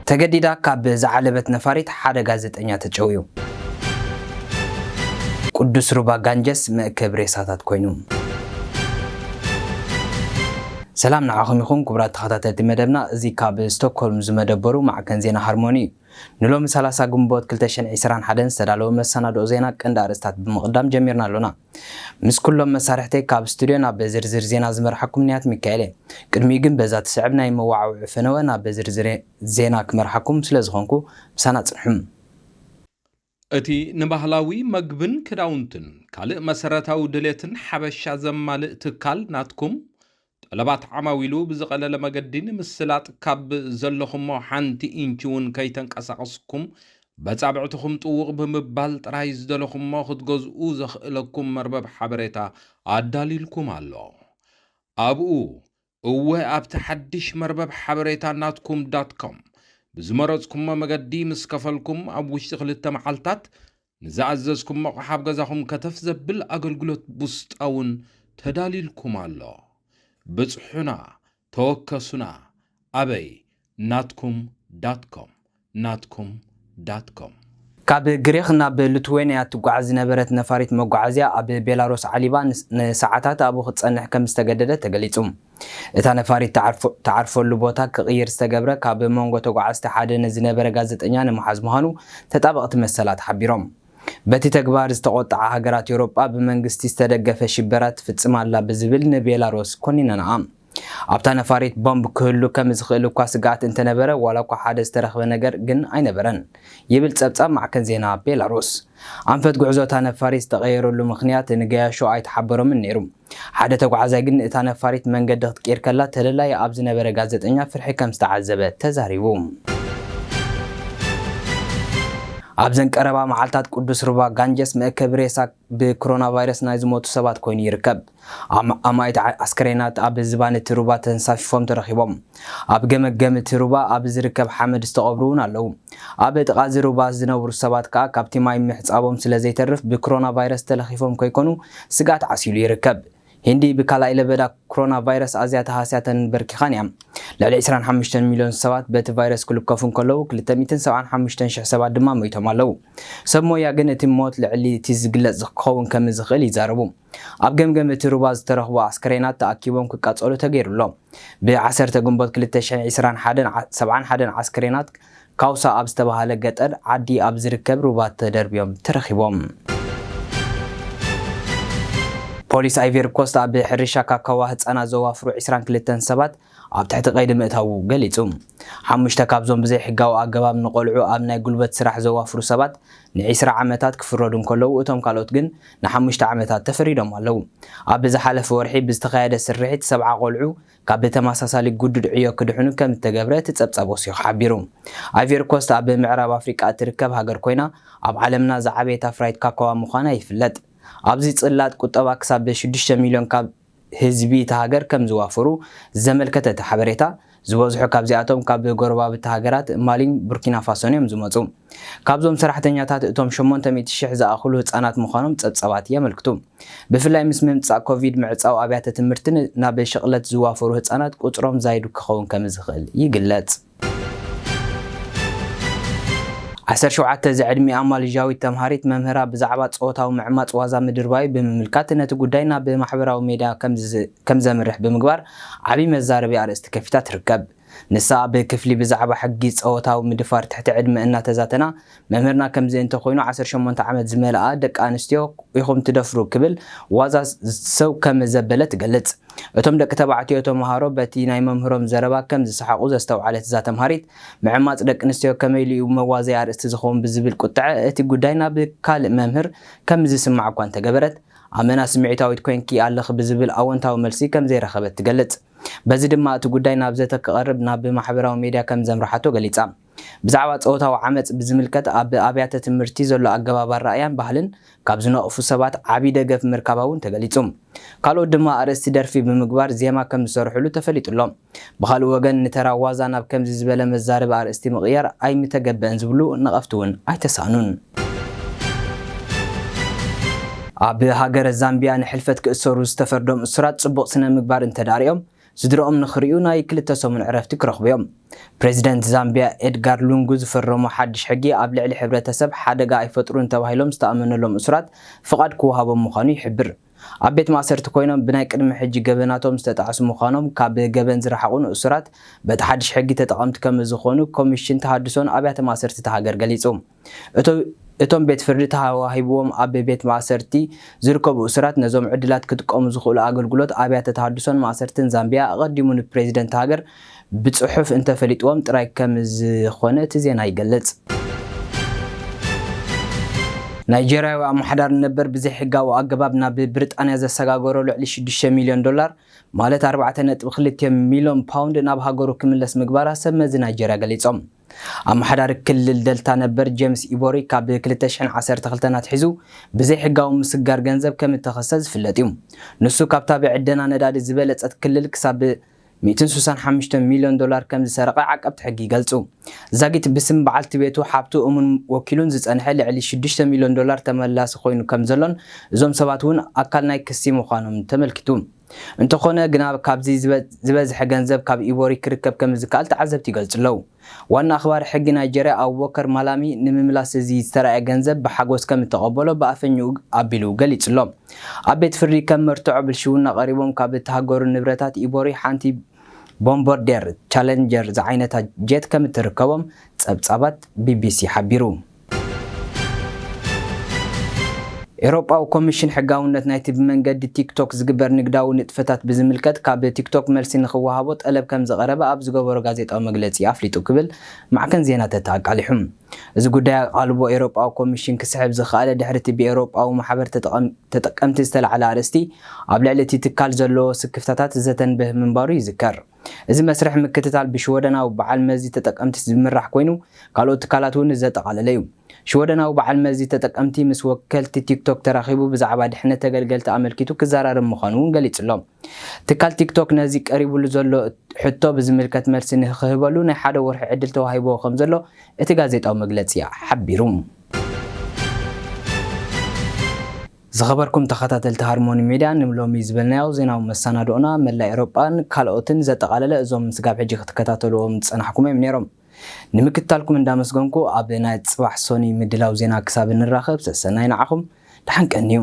ተገዲዳ ካብ ዝዓለበት ነፋሪት ሓደ ጋዜጠኛ ተጨውዩ። ቅዱስ ሩባ ጋንጀስ መእከቢ ሬሳታት ኮይኑ። ሰላም ንዓኹም ይኹን ክቡራት ተኸታተልቲ መደብና። እዚ ካብ ስቶክሆልም ዝመደበሩ ማዕከን ዜና ሃርሞኒ እዩ። ንሎሚ ሰላሳ ግንቦት ክልተ ሽሕን ዕስራን ሓደን ዝተዳለወ መሰናድኦ ዜና ቀንዲ ኣርእስታት ብምቕዳም ጀሚርና ኣሎና። ምስ ኩሎም መሳርሕተይ ካብ ስቱድዮ ናብ ዝርዝር ዜና ዝመርሓኩም ንያት ሚካኤል እየ። ቅድሚኡ ግን በዛ ትስዕብ ናይ መወዓውዒ ፈነወ ናብ ዝርዝር ዜና ክመርሓኩም ስለ ዝኾንኩ ምሳና ጽንሑ። እቲ ንባህላዊ መግብን ክዳውንትን ካልእ መሰረታዊ ድሌትን ሓበሻ ዘማልእ ትካል ናትኩም፣ ጠለባት ዓማዊሉ ብዝቐለለ መገዲ ንምስላጥ ካብ ዘለኹሞ ሓንቲ ኢንቺ እውን ከይተንቀሳቐስኩም በጻብዕትኹም ጥውቕ ብምባል ጥራይ ዝደለኹሞ ክትገዝኡ ዘኽእለኩም መርበብ ሓበሬታ ኣዳሊልኩም ኣሎ። ኣብኡ፣ እወ፣ ኣብቲ ሓድሽ መርበብ ሓበሬታ ናትኩም ዳት ኮም ብዝመረጽኩሞ መገዲ ምስ ከፈልኩም፣ ኣብ ውሽጢ ክልተ መዓልታት ንዝኣዘዝኩም ኣቕሓ ኣብ ገዛኹም ከተፍ ዘብል ኣገልግሎት ቡስጣ እውን ተዳሊልኩም ኣሎ። ብጽሑና፣ ተወከሱና። ኣበይ? ናትኩም ዳት ኮም፣ ናትኩም ዳት ኮም። ካብ ግሪኽ ናብ ሊቱዌንያ ትጓዓዝ ዝነበረት ነፋሪት መጓዓዝያ ኣብ ቤላሩስ ዓሊባ ንስ-፣ ንሰዓታት ኣብኡ ክትጸንሕ ከም ዝተገደደት ተገሊጹ። እታ ነፋሪት ትዓርፎ-፣ ትዓርፈሉ ቦታ ክቕይር ዝተገብረ ካብ መንጎ ተጓዓዝቲ ሓደ ንዝነበረ ጋዜጠኛ ንምሓዝ ምዃኑ ተጣበቕቲ መሰላት ሓቢሮም። በቲ ተግባር ዝተቖጥዓ ሃገራት ኤውሮጳ ብመንግስቲ ዝተደገፈ ሽበራ ትፍጽም ኣላ ብዝብል ንቤላሩስ ኮኒነንኣ። ኣብታ ነፋሪት ቦምብ ክህሉ ከም ዝኽእል እኳ ስግኣት እንተነበረ፣ ዋላ እኳ ሓደ ዝተረኽበ ነገር ግን ኣይነበረን፣ ይብል ጸብጻብ ማዕከን ዜና ቤላሩስ። ኣንፈት ጉዕዞ እታ ነፋሪት ዝተቐየረሉ ምኽንያት ንገያሾ ኣይተሓበሮምን ነይሩ። ሓደ ተጓዓዛይ ግን እታ ነፋሪት መንገዲ ክትቅይር ከላ ተደላዪ ኣብ ዝነበረ ጋዜጠኛ ፍርሒ ከም ዝተዓዘበ ተዛሪቡ። ኣብዘን ቀረባ መዓልታት ቅዱስ ሩባ ጋንጀስ መእከቢ ሬሳ ብኮሮና ቫይረስ ናይ ዝሞቱ ሰባት ኮይኑ ይርከብ። ኣም-፣ ኣማኢት ዓ-፣ ኣስከሬናት ኣብ ዝባን እቲ ሩባ ተንሳፊፎም ተረኺቦም። ኣብ ገመገም እቲ ሩባ ኣብ ዝርከብ ሓመድ ዝተቐብሩ እውን ኣለዉ። ኣብ ጥቓ እዚ ሩባ ዝነብሩ ሰባት ከኣ ካብቲ ማይ ምሕጻቦም ስለ ዘይተርፍ ብኮሮና ቫይረስ ተለኺፎም ከይኮኑ ስግኣት ዓሲሉ ይርከብ። ሂንዲ ብካልኣይ ለበዳ ኮሮና ቫይረስ ኣዝያ ተሃስያ ተንበርኪኻን እያ። ልዕሊ ዕስራን ሓሙሽተን ሚልዮን ሰባት በቲ ቫይረስ ክልከፉ እንከለዉ፣ ክልተ ሚእትን ሰብዓን ሓሙሽተን ሽሕ ሰባት ድማ ሞይቶም ኣለዉ። ሰብ ሞያ ግን እቲ ሞት ልዕሊ እቲ ዝግለጽ ክኸውን ከም ዝኽእል ይዛረቡ። ኣብ ገምገም እቲ ሩባ ዝተረኽቡ ኣስከሬናት ተኣኪቦም ክቃጸሉ ተገይሩ ኣሎ። ብዓሰርተ ግንቦት ክልተ ሽሕን ዕስራን ሓደን ዓ-፣ ሰብዓን ሓደን ኣስከሬናት ካውሳ ኣብ ዝተባህለ ገጠር ዓዲ ኣብ ዝርከብ ሩባ ተደርብዮም ተረኺቦም። ፖሊስ ኣይቬሪ ኮስት ኣብ ሕርሻ ካካዋ ህጻናት ዘዋፍሩ ዕስራን ክልተን ሰባት ኣብ ትሕቲ ቀይዲ ምእታዉ ገሊጹ። ሓሙሽተ ካብዞም ብዘይሕጋዊ ኣገባብ ንቆልዑ ኣብ ናይ ጉልበት ስራሕ ዘዋፍሩ ሰባት ንዒስራ ዓመታት ክፍረዱ እንከለዉ፣ እቶም ካልኦት ግን ንሓሙሽተ ዓመታት ተፈሪዶም ኣለዉ። ኣብ ዝሓለፈ ወርሒ ብዝተኻየደ ስርሒት ሰብዓ ቆልዑ ካብ ተመሳሳሊ ግዱድ ዕዮ ክድሕኑ ከም ዝተገብረ እቲ ጸብጻብ ወሲኹ ሓቢሩ። ኣይቬሪ ኮስት ኣብ ምዕራብ ኣፍሪቃ እትርከብ ሃገር ኮይና፣ ኣብ ዓለምና ዝዓበየት ኣፍራይት ካካዋ ምዃና ይፍለጥ። ኣብዚ ጽላት ቁጠባ ክሳብ ሽዱሽተ ሚልዮን ካብ ህዝቢ እታ ሃገር ከም ዝዋፈሩ ዘመልከተ እቲ ሓበሬታ፣ ዝበዝሑ ካብዚኣቶም ካብ ጎረባብቲ ሃገራት ማሊን ቡርኪና ፋሶን እዮም ዝመጹ። ካብዞም ሰራሕተኛታት እቶም ሸሞንተ ሚእቲ ሽሕ ዝኣኽሉ ህጻናት ምዃኖም ጸብጻባት የመልክቱ። ብፍላይ ምስ ምምጻእ ኮቪድ ምዕጻው ኣብያተ ትምህርቲ ን-፣ ናብ ሽቕለት ዝዋፈሩ ህጻናት ቁጽሮም ዛይዱ ክኸውን ከም ዝኽእል ይግለጽ። ዓሰርተ ሸውዓተ ዝዕድሚኣ ማሊዥያዊት ተምሃሪት መምህራ ብዛዕባ ጾታዊ ምዕማጽ ዋዛ ምድርባዩ ብምምልካት ነቲ ጉዳይ ናብ ማሕበራዊ ሜድያ ከም ዝ-፣ ከም ዘምርሕ ብምግባር ዓቢ መዛረቢ ኣርእስቲ ከፊታ ትርከብ። ንሳ ኣብ ክፍሊ ብዛዕባ ሕጊ ጾታዊ ምድፋር ትሕቲ ዕድመ እናተዛተና፣ መምህርና ከምዚ እንተኾይኑ ዓሰርተ ሸሞንተ ዓመት ዝመልኣ ደቂ ኣንስትዮ ኢኹም ትደፍሩ ክብል ዋዛ ሰው ከም ዘበለ ትገልጽ። እቶም ደቂ ተባዕትዮ ተምሃሮ በቲ ናይ መምህሮም ዘረባ ከም ዝሰሓቑ ዘስተውዓለት እዛ ተምሃሪት፣ ምዕማጽ ደቂ ኣንስትዮ ከመይ ኢሉ እዩ መዋዘያ ኣርእስቲ ዝኸውን ብዝብል ቁጥዐ እቲ ጉዳይ ናብ ካልእ መምህር ከም ዝስማዕ እኳ እንተገበረት፣ ኣመና ስምዒታዊት ኮይንኪ ኣለኺ ብዝብል ኣወንታዊ መልሲ ከም ዘይረኸበት ትገልጽ። በዚ ድማ እቲ ጉዳይ ናብ ዘተ ክቐርብ ናብ ማሕበራዊ ሜድያ ከም ዘምርሓቶ ገሊጻ። ብዛዕባ ጾታዊ ዓመጽ ብዝምልከት ኣብ ኣብያተ ትምህርቲ ዘሎ ኣገባብ ኣረኣእያን ባህልን ካብ ዝነቕፉ ሰባት ዓቢ ደገፍ ምርካባ እውን ተገሊጹ። ካልኦት ድማ ኣርእስቲ ደርፊ ብምግባር ዜማ ከም ዝሰርሕሉ ተፈሊጡ ኣሎ። ብኻልእ ወገን፣ ንተራ ዋዛ ናብ ከምዚ ዝበለ መዛረቢ ኣርእስቲ ምቕያር ኣይምተገበአን ዝብሉ ነቐፍቲ እውን ኣይተሳእኑን። ኣብ ሃገረ ዛምቢያ ንሕልፈት ክእሰሩ ዝተፈርዶም እሱራት ጽቡቕ ስነ ምግባር እንተዳርእዮም፣ ስድርኦም ንኽርእዩ ናይ ክልተ ሰሙን ዕረፍቲ ክረኽቡ እዮም። ፕሬዚደንት ዛምቢያ ኤድጋር ሉንጉ ዝፈረሞ ሓድሽ ሕጊ ኣብ ልዕሊ ሕብረተሰብ ሓደጋ ኣይፈጥሩን ተባሂሎም ዝተኣመነሎም እሱራት ፍቓድ ክወሃቦም ምዃኑ ይሕብር። ኣብ ቤት ማእሰርቲ ኮይኖም ብናይ ቅድሚ ሕጂ ገበናቶም ዝተጣዕሱ ምዃኖም ካብ ገበን ዝረሓቑ ንእሱራት በቲ ሓድሽ ሕጊ ተጠቐምቲ ከም ዝኾኑ ኮሚሽን ተሃድሶን ኣብያተ ማእሰርቲ እታ ሃገር ገሊጹ። እቶ-፣ እቶም ቤት ፍርዲ ተዋሂብዎም ኣብ ቤት ማእሰርቲ ዝርከቡ እሱራት ነዞም ዕድላት ክጥቀሙ ዝኽእሉ ኣገልግሎት ኣብያተ ተሃድሶን ማእሰርትን ዛምቢያ ኣቐዲሙ ንፕሬዚደንት ሃገር ብጽሑፍ እንተፈሊጥዎም ጥራይ ከም ዝኾነ እቲ ዜና ይገልጽ። ናይጀርያዊ ኣመሓዳሪ ነበር ብዘይሕጋዊ ኣገባብ ናብ ብሪጣንያ ዘሰጋገሮ ልዕሊ ሽዱሽተ ሚልዮን ዶላር፣ ማለት ኣርባዕተ ነጥቢ ክልተ ሚልዮን ፓውንድ፣ ናብ ሃገሩ ክምለስ ምግባራ ሰብ መዚ ናይጀርያ ገሊጾም። ኣመሓዳሪ ክልል ደልታ ነበር ጀምስ ኢቦሪ ካብ ክልተ ሽሕን ዓሰርተ ክልተን ኣትሒዙ ብዘይሕጋዊ ምስጋር ገንዘብ ከም እተኸሰ ዝፍለጥ እዩ። ንሱ ካብታ ብዕደና ነዳዲ ዝበለጸት ክልል ክሳብ ሚእትን ስሳን ሓሙሽተን ሚልዮን ዶላር ከም ዝሰረቐ ዓቀብቲ ሕጊ ይገልጹ። ዛጊት ብስም በዓልቲ ቤቱ፣ ሓብቱ፣ እሙን ወኪሉን ዝጸንሐ ልዕሊ ሽዱሽተ ሚልዮን ዶላር ተመላሲ ኮይኑ ከም ዘሎን እዞም ሰባት እውን ኣካል ናይ ክሲ ምዃኖም ተመልኪቱ። እንተኾነ ግና ካብዚ ዝበ-፣ ዝበዝሐ ገንዘብ ካብ ኢቦሪ ክርከብ ከም ዝከኣል ተዓዘብቲ ይገልጹ ኣለዉ። ዋና ኣኽባሪ ሕጊ ናይጀርያ ኣቡበከር ማላሚ ንምምላስ እዚ ዝተራእየ ገንዘብ ብሓጎስ ከም እተቐበሎ ብኣፈኛኡ ኣቢሉ ገሊጹ ኣሎ። ኣብ ቤት ፍርዲ ከም መርትዖ ብልሽውና ቀሪቦም ካብ እተሃገሩ ንብረታት ኢቦሪ ሓንቲ ቦምቦርዴር ቻለንጀር ዝዓይነታ ጀት ከም እትርከቦም ጸብጻባት ቢቢሲ ሓቢሩ። ኤውሮጳዊ ኮሚሽን ሕጋውነት ናይቲ ብመንገዲ ቲክቶክ ዝግበር ንግዳዊ ንጥፈታት ብዝምልከት ካብ ቲክቶክ መልሲ ንኽወሃቦ ጠለብ ከም ዝቐረበ ኣብ ዝገበሮ ጋዜጣዊ መግለጺ ኣፍሊጡ ክብል ማዕከን ዜና ተተ ኣቃሊሑ። እዚ ጉዳይ ኣቓልቦ ኤውሮጳዊ ኮሚሽን ክስሕብ ዝኸኣለ ድሕሪ እቲ ብኤውሮጳዊ ማሕበር ተጠቐም-፣ ተጠቀምቲ ዝተላዕለ ኣርእስቲ ኣብ ልዕሊ እቲ ትካል ዘለዎ ስክፍታታት ዘተንብህ ምንባሩ ይዝከር። እዚ መስርሕ ምክትታል ብሽወደናዊ በዓል መዚ ተጠቀምቲ ዝምራሕ ኮይኑ፣ ካልኦት ትካላት እውን ዘጠቓለለ እዩ። ሽወደናዊ በዓል መዚ ተጠቀምቲ ምስ ወከልቲ ቲክቶክ ተራኺቡ ብዛዕባ ድሕነት ተገልገልቲ ኣመልኪቱ ክዘራረብ ምዃኑ እውን ገሊጹ ኣሎ። ትካል ቲክቶክ ነዚ ቀሪቡሉ ዘሎ ሕቶ ብዝምልከት መልሲ ንክህበሉ ናይ ሓደ ወርሒ ዕድል ተዋሂብዎ ከም ዘሎ እቲ ጋዜጣዊ መግለጺ ሓቢሩ። ዝኸበርኩም ተኸታተልቲ ሃርሞኒ ሜድያ፣ ንሎሚ ዝበልናዮ ዜናዊ መሰናድኦና መላእ ኤውሮጳን ካልኦትን ዘጠቓለለ እዞም ስጋብ ሕጂ ክትከታተልዎም ዝጸናሕኩም እዮም ነይሮም። ንምክትታልኩም እንዳመስገንኩ፣ ኣብ ናይ ጽባሕ ሶኒ ምድላው ዜና ክሳብ እንራኸብ፣ ሰሰናይ ንዓኹም፣ ደሓን ቀንዩ።